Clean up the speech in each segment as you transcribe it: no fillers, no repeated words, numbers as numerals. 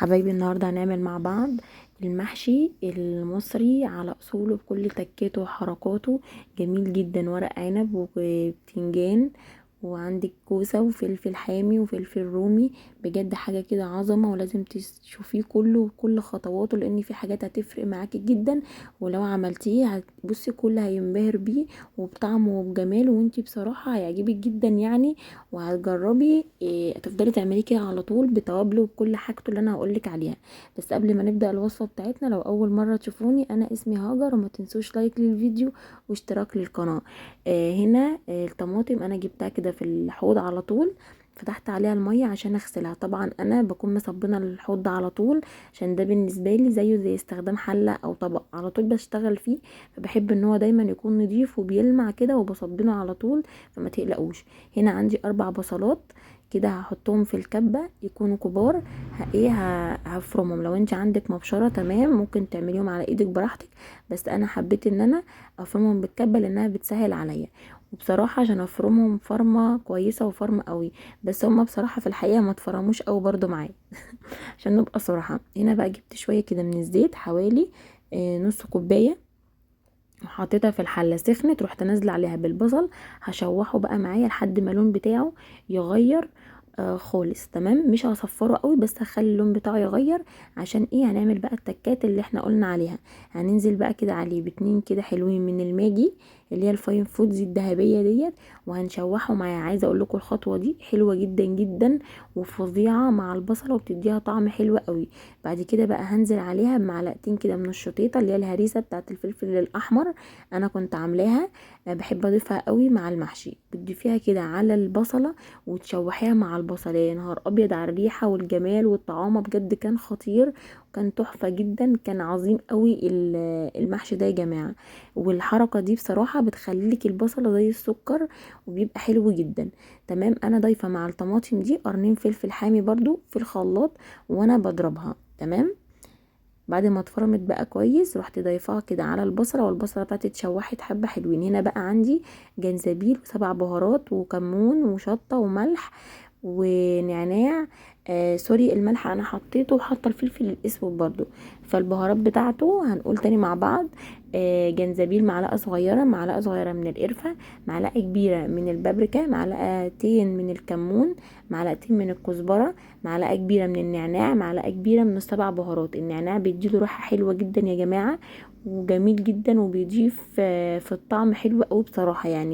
حبايبي النهارده هنعمل مع بعض المحشي المصري على اصوله بكل تكاته وحركاته. جميل جدا، ورق عنب وبتنجان وعندك كوسة وفلفل حامي وفلفل رومي، بجد حاجة كده عظمه، ولازم تشوفيه كله وكل خطواته لان في حاجات هتفرق معاكي جدا، ولو عملتيه هتبصي كل هينبهر بيه وبطعمه وبجماله، وانتي بصراحة هيعجبك جدا يعني، وهتجربي هتفضلي تعمليه كده على طول بتوابله وبكل حاجته اللي انا هقولك عليها. بس قبل ما نبدا الوصفة بتاعتنا، لو اول مرة تشوفوني انا اسمي هاجر، وما تنسوش like للفيديو واشتراك للقناة. هنا الطماطم انا جبتها كده في الحوض على طول، فتحت عليها المية عشان اغسلها. طبعا انا بكون مصبنه الحوض ده على طول عشان ده بالنسبة لي زيه زي استخدام حله او طبق، على طول بشتغل فيه، فبحب ان هو دايما يكون نضيف وبيلمع كده، وبصبنه على طول فما تقلقوش. هنا عندي 4 بصلات كده هحطهم في الكبه، يكونوا كبار، هفرمهم. لو انت عندك مبشرة تمام ممكن تعمليهم على ايدك براحتك، بس انا حبيت ان انا افرمهم بالكبه لانها بتسهل عليا، وبصراحة عشان افرمهم فرمه كويسة وفرمه قوي، بس هما بصراحة في الحقيقة ما اتفرموش قوي برضو معايا عشان نبقى صراحة. هنا بقى جبت شوية كده من الزيت، حوالي نص كوباية، وحطيتها في الحلة سخنت، رحت نازله عليها بالبصل، هشوحه بقى معايا لحد ما اللون بتاعه يغير خالص. تمام، مش هصفره قوي بس هخلي اللون بتاعه يغير، عشان ايه؟ هنعمل بقى التكات اللي احنا قلنا عليها. هننزل بقى كده عليه باتنين كده حلوين من الماجي اللي هي الفاين فودز الذهبية ديت، وهنشوحه معايا. عايزه اقول لكم الخطوة دي حلوة جدا جدا وفظيعه مع البصله، وبتديها طعم حلو قوي. بعد كده بقى هنزل عليها بمعلقتين كده من الشطيطه اللي هي الهريسه بتاعه الفلفل الاحمر، انا كنت عاملاها، بحب اضيفها قوي مع المحشي. بتضيفيها كده على البصله وتشوحيها مع البصله، يا نهار ابيض على الريحة والجمال والطعامه، بجد كان خطير وكان تحفة جدا، كان عظيم قوي المحشي ده يا جماعة. والحركة دي بصراحة بتخليك البصله زي السكر وبيبقى حلو جدا. تمام، انا ضايفه مع الطماطم دي قرنين فلفل حامي برضو في الخلاط وانا بضربها. تمام، بعد ما اتفرمت بقى كويس رحت ضايفاها كده على البصله، والبصله بتاعتي اتشوحت حبه حلوين. هنا بقى عندي جنزبيل وسبع بهارات وكمون وشطه وملح ونعناع، سوري الملح انا حطيته، وحاطه الفلفل الاسود برضو. فالبهارات بتاعته هنقول تاني مع بعض، جنزبيل معلقه صغيرة، معلقه صغيرة من القرفه، معلقه كبيرة من البابريكا، معلقتين من الكمون، معلقتين من الكزبره، معلقه كبيرة من النعناع، معلقه كبيرة من السبع بهارات. النعناع بيديله ريحه حلوة جدا يا جماعة، وجميل جدا، وبيضيف في الطعم حلو قوي بصراحة،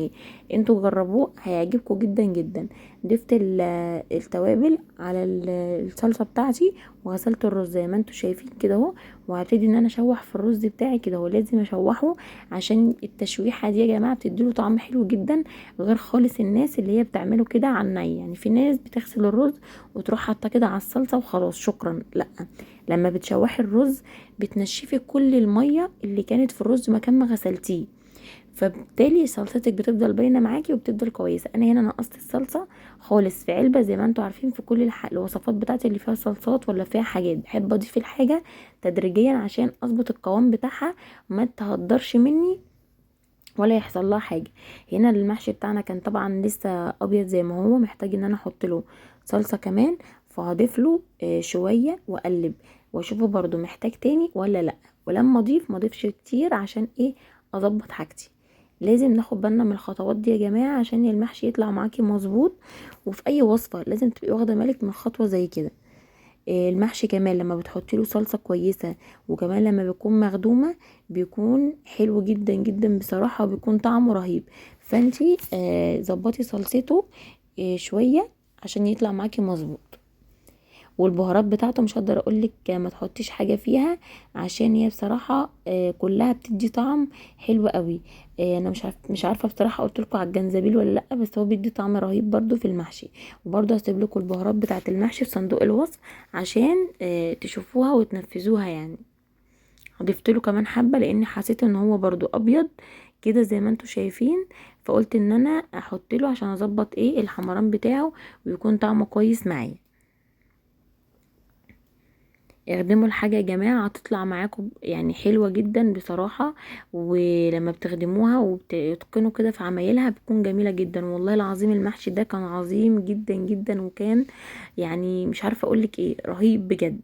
انتوا جربوه هيعجبكم جدا جدا. ضفت التوابل على الصلصه بتاعتي، وغسلت الرز زي ما انتوا شايفين كده اهو، وهبتدي ان انا اشوح في الرز بتاعي كده اهو. لازم اشوحه عشان التشويحه دي يا جماعة بتديله طعم حلو جدا، غير خالص الناس اللي هي بتعمله كده على الني. في ناس بتغسل الرز وتروح حاطه كده على الصلصه وخلاص شكرا، لا، لما بتشوحي الرز بتنشفي كل المية اللي كانت في الرز مكان ما غسلتيه، فبالتالي صلصتك بتفضل باينة معاكي وبتفضل كويسة. انا هنا نقصت الصلصه خالص في علبة زي ما انتوا عارفين في كل الوصفات بتاعتي اللي فيها صلصات ولا فيها حاجات، بحب اضيف الحاجة تدريجيا عشان اظبط القوام بتاعها ما تهدرش مني ولا يحصل لها حاجة. هنا المحشي بتاعنا كان طبعا لسه ابيض زي ما هو، محتاج ان انا احط له صلصه كمان، فهضيف له شوية واقلب واشوفه برده محتاج تاني ولا لا، ولما اضيف ما اضيفش كتير عشان ايه؟ اظبط حاجتي. لازم ناخد بالنا من الخطوات دي يا جماعة عشان المحشي يطلع معاكي مظبوط، وفي اي وصفه لازم تبقي واخده بالك من خطوة زي كده. المحشي كمان لما بتحطي له صلصه كويسة، وكمان لما بيكون مخدومة بيكون حلو جدا جدا بصراحة، وبيكون طعمه رهيب. فانتي ظبطي صلصته شوية عشان يطلع معاكي مظبوط. والبهارات بتاعته مش هقدر اقولك ما تحطيش حاجة فيها عشان هي بصراحة كلها بتدي طعم حلو قوي. انا مش عارفه بصراحة قلت لكم على الجنزبيل ولا لا، بس هو بيدي طعم رهيب برده في المحشي. وبرده هسيب لكم البهارات بتاعه المحشي في صندوق الوصف عشان تشوفوها وتنفذوها. ضفت له كمان حبه لان حسيت ان هو برده ابيض كده زي ما انتم شايفين، فقلت ان انا احط له عشان اظبط الحمران بتاعه ويكون طعمه كويس معايا. اخدموا الحاجة يا جماعة هتطلع معاكم حلوة جدا بصراحة، ولما بتخدموها وبتتقنوا كده في عمايلها بتكون جميلة جدا والله العظيم. المحشي ده كان عظيم جدا جدا، وكان مش عارفة اقولك ايه، رهيب بجد.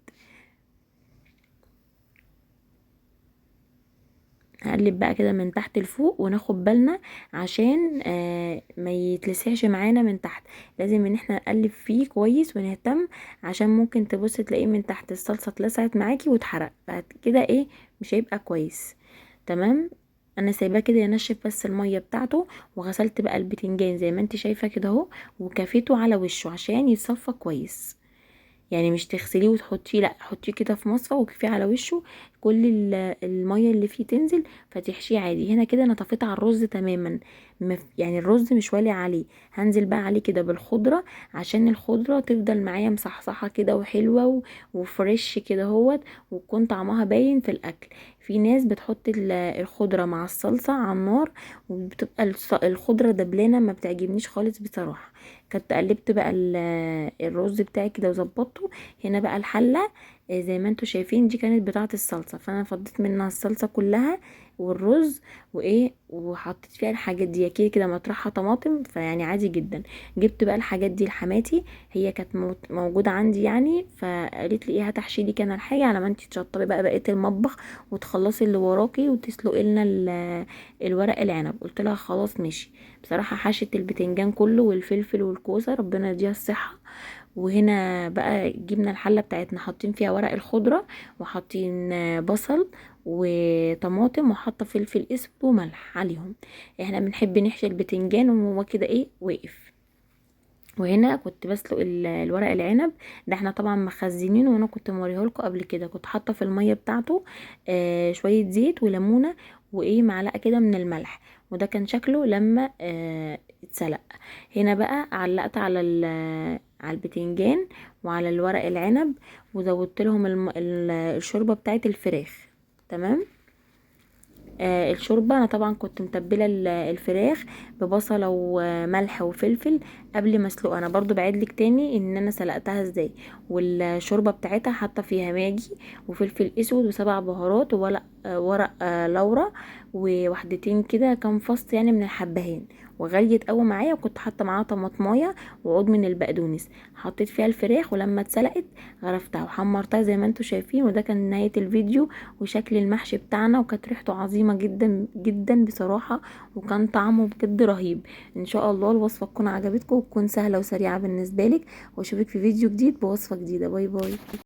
هقلب بقى كده من تحت لفوق، وناخد بالنا عشان ما يتلسعش معانا من تحت. لازم ان احنا نقلب فيه كويس ونهتم، عشان ممكن تبص تلاقيه من تحت الصلصة اتلسعت معاكي واتحرق، فكده ايه مش هيبقى كويس. تمام، انا سايباه كده ينشف بس المية بتاعته. وغسلت بقى البتنجان زي ما انت شايفه كده اهو، وكفيته على وشه عشان يتصفى كويس. يعني مش تغسليه وتحطيه، لا حطيه كده في مصفى وكفيه على وشه، كل المية اللي فيه تنزل فتحشيه عادي. هنا كده انا طفيت على الرز تماما، يعني الرز مش والي عليه. هنزل بقى عليه كده بالخضره عشان الخضرة تفضل معايا مصحصحه كده وحلوه وفريش كده اهوت، وتكون طعمها باين في الاكل. في ناس بتحط الخضرة مع الصلصه على النار وبتبقى الخضرة دبلانه، ما بتعجبنيش خالص بصراحة. كنت قلبت بقى الرز بتاعي كده وظبطته. هنا بقى الحلة، زي ما انتوا شايفين دي كانت بتاعه الصلصه، فانا فضيت منها الصلصه كلها والرز وحطيت فيها الحاجات دي كده كده مطرحها طماطم، فيعني عادي جدا. جبت بقى الحاجات دي لحماتي، هي كانت موجودة عندي يعني، فقالت لي ايه هتحشي لي كان الحاجة على ما انتي تشطبي بقى بقية المطبخ وتخلصي اللي وراكي وتسلقي لنا الورق العنب. قلت لها خلاص ماشي. بصراحة حشت البتنجان كله والفلفل والكوسه، ربنا يديها الصحة. وهنا بقى جبنا الحلة بتاعتنا حاطين فيها ورق الخضرة وحاطين بصل وطماطم وحاطه فلفل اسود وملح عليهم. احنا بنحب نحشي البتنجان وهو كده ايه واقف. وهنا كنت بسلق الورق العنب ده، احنا طبعا مخزنينه وانا كنت موريه لكم قبل كده. كنت حاطه في المية بتاعته شوية زيت وليمونه وايه معلقه كده من الملح، وده كان شكله لما اتسلق. هنا بقى علقت على البتنجان وعلى الورق العنب، وزودت لهم الشوربة بتاعت الفراخ. تمام، الشوربة انا طبعا كنت متبله الفراخ ببصله وملح وفلفل قبل ما اسلقها. انا برضو بعيد لك تاني ان انا سلقتها ازاي. والشوربه بتاعتها حاطه فيها ماجي وفلفل اسود وسبع بهارات وورق لورا ووحدتين كده كام فص يعني من الحبهان، وغليت قوي معايا. وكنت حاطه معاها طماطمايه وعود من البقدونس. حطيت فيها الفراخ، ولما اتسلقت غرفتها وحمرتها زي ما انتم شايفين. وده كان نهاية الفيديو وشكل المحشي بتاعنا، وكانت ريحته عظيمة جدا جدا بصراحة، وكان طعمه بجد رهيب. ان شاء الله الوصفة تكون عجبتكم وتكون سهلة وسريعة بالنسبة لك، واشوفك في فيديو جديد بوصفه جديدة. bye bye.